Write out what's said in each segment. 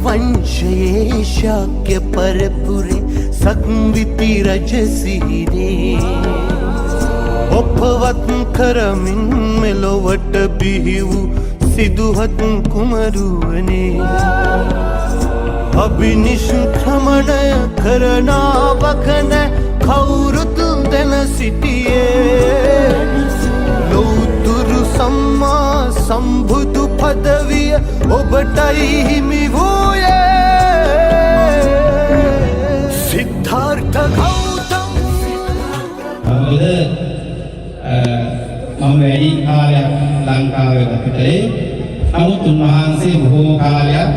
වංශයේ ශාක්‍ය පරපුරේ සක්විති රජ සිහිනේ ඔපවත් කරමින් මෙලොවට බිහි වූ සිදුහත් කුමරුවනේ අභිනිෂ්ක්‍රමණය කරන වකන කවුරුත් දැන සිටියේ ලෝතුරු සම්මා සම්බුදු පදවිය ඔබටයි හිමි වූයේ සිද්ධාර්ථ ගෞතම. මොකද මම වැඩි කාලයක් ලංකාවේ ගත කළේ. නමුත් උන්වහන්සේ බොහෝ කාලයක්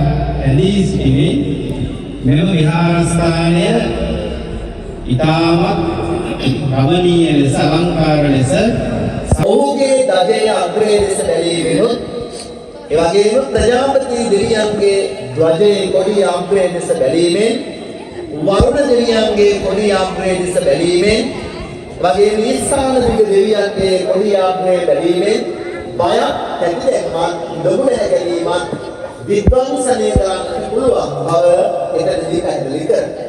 ඇඳී සිටිනේ මෙම විහාරස්ථානය ඉතාමත් රමණීය ලෙස, අලංකාර ලෙස. ඔහුගේ ධජයේ අග්‍රය දෙස බැලීමෙනුත්, ඒ වගේම ප්‍රජාපති දෙවියන්ගේ ධ්වජයේ කොඩිය අග්‍රය දෙස බැලීමෙන්, වරුණ දෙවියන්ගේ කොඩිය අග්‍රය දෙස බැලීමෙන්, වගේම ඊශාන දිග දෙවියන්ගේ කොඩිය අග්‍රය බැලීමෙන් බයක්, තැති දැක්මක්, නොගුණ ගැනීමක් විද්වංසනය කරන්නට පුළුවන් බව එතනදී පැහැදිලි කරනවා.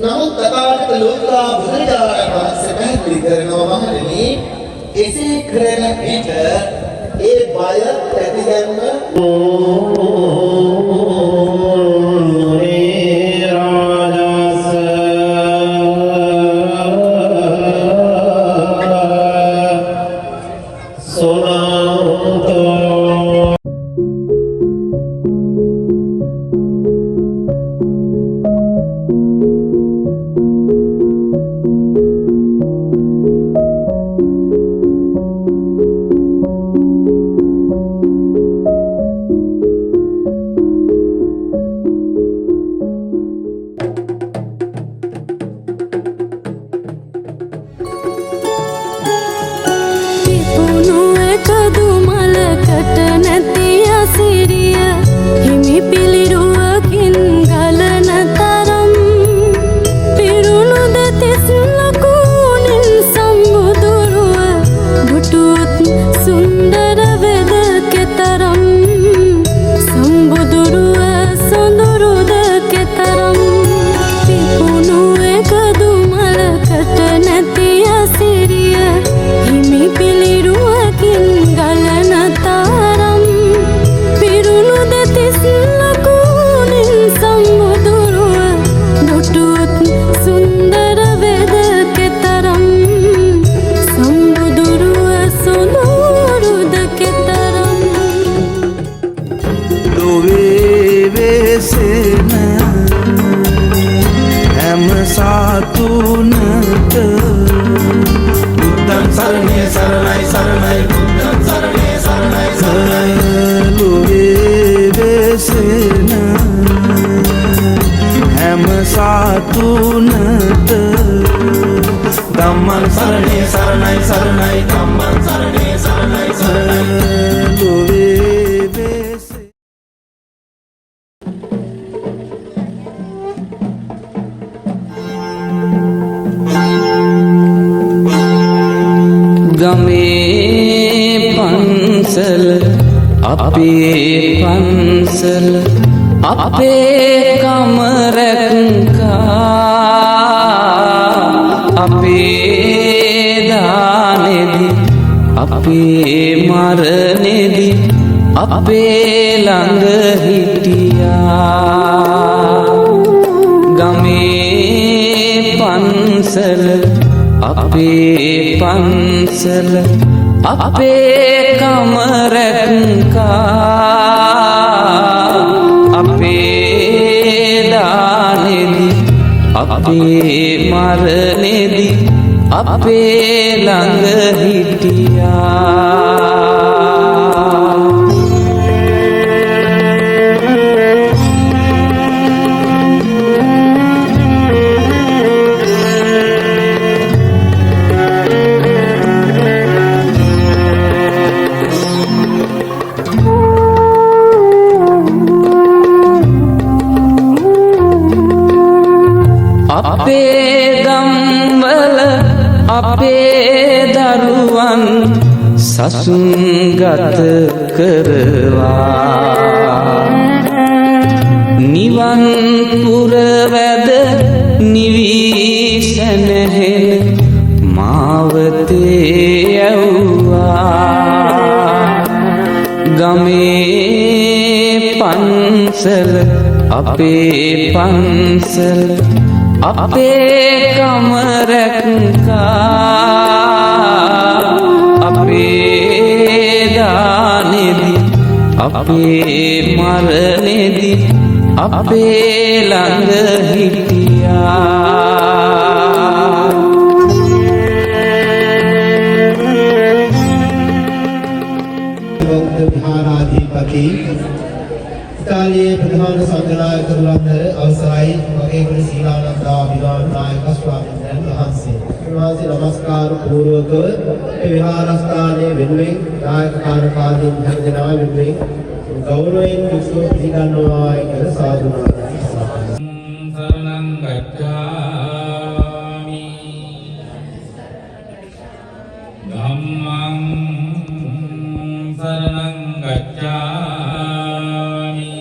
නමුත් තථාගත ලෝතර බුදුරජාණන් වහන්සේ පැහැදිලි කරනවා, මහණෙනි, එසේ කරන විට ඒ බය, තැතිගැන්ම රාජස් සුනන්තෝ. පිපුණු එකදු මලකට නැති අසිරිය හිමි පිළිරුවකින් ගලන තරම්, පිරුණු දෙතිස් ලකුණින් සම්බුදුරුව දුටුවොත් සුන්දර වෙද කෙතරම්, සම්බුදුරුව සොඳුරුද කෙතරම්. පිපුණු එකදු මලකට නැති අසිරිය හිමි පිළිරුවකින් ගලන තරම්, පිරුණු දෙතිස් ලකුණින් සම්බුදුරුව දුටුවොත් සුන්දර වෙද කෙතරම්, සම්බුදුරුව සොඳුරුද කෙතරම්. ලොවේ වෙසෙන හැම සතුනට බුද්ධං සරණේ සරණයි සරණයි, බුද්ධං සරණේ සරණයි සරණයි. ලොවේ වෙසෙන හැම සතුනට ධම්මං සරණේ සරණයි සරණයි, ධම්මං සරණේ සරණයි සරණයි. ලොවේ වෙසෙන ගමේ පන්සල, අපේ පන්සල, අපේ කම රැක්කා, අපේ දානෙදි, අපේ මරණෙදි අපේ ළඟ හිටියා. ගමේ පන්සල, අපේ පන්සල, අපේ කම රැක්කා, අපේ දානෙදි, අපේ මරණෙදි අපේ ළඟ හිටියා. අපේ ගම්වල අපේ දරුවන් සසුන්ගත කරවා. නිවන් පුර වැද නිවි සැනහෙන මාවතේ ඇව්වා. ගමේ පන්සල අපේ පන්සල අපේ කම රැක්කා, අපේ දානෙදි අපේ මරණෙදි අපේ ළඟ හිටියා. බෞද්ධ විහාරාධිපති ඉතාලියේ ප්‍රධාන සංඝනායක දුරන්ධර අවසරයි වගේම සීලානන්දාභිමාන නායක ස්වාමීන් වහන්සේ. උන්වහන්සේ නමස්කාර පූර්වකව මේ විහාරස්ථානයේ වෙනුවෙන් නායක කාරකාදීන් හැම දෙනා වෙනුවෙන් ගෞරවයෙන් යුක්තව පිළිගන්නවා කියලා සාදු නාදයක්. සරණං ගච්ඡාමි, ධම්මං සරණං ගච්ඡාමි,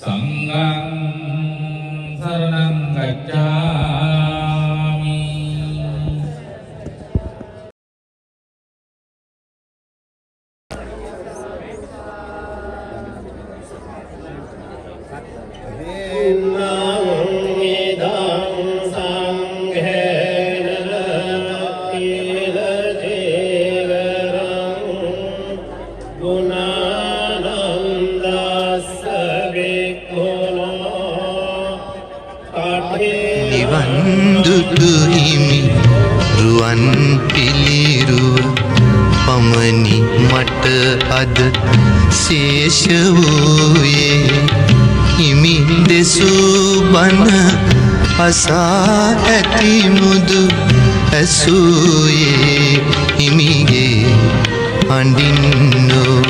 සංඝං සරණං ගච්ඡාමි. නිවන් දුටු හිමි රුවන් පිළිරුව පමණි මට අද ශේෂ වූයේ. හිමි දෙසූ බණ අසා ඇති මුදු ඇසූයේ හිමිගේ හඬින්නෝ.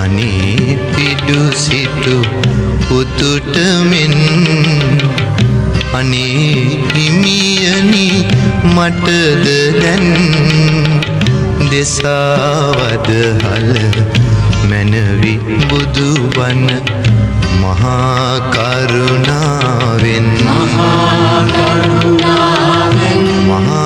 අනේ පිඩු සිටු පුතුට මෙන් අනේ හිමියනි මටද දැන් දෙසාවදහල මැනවි බුදු බණ මහා කරුණාවෙන්, මහා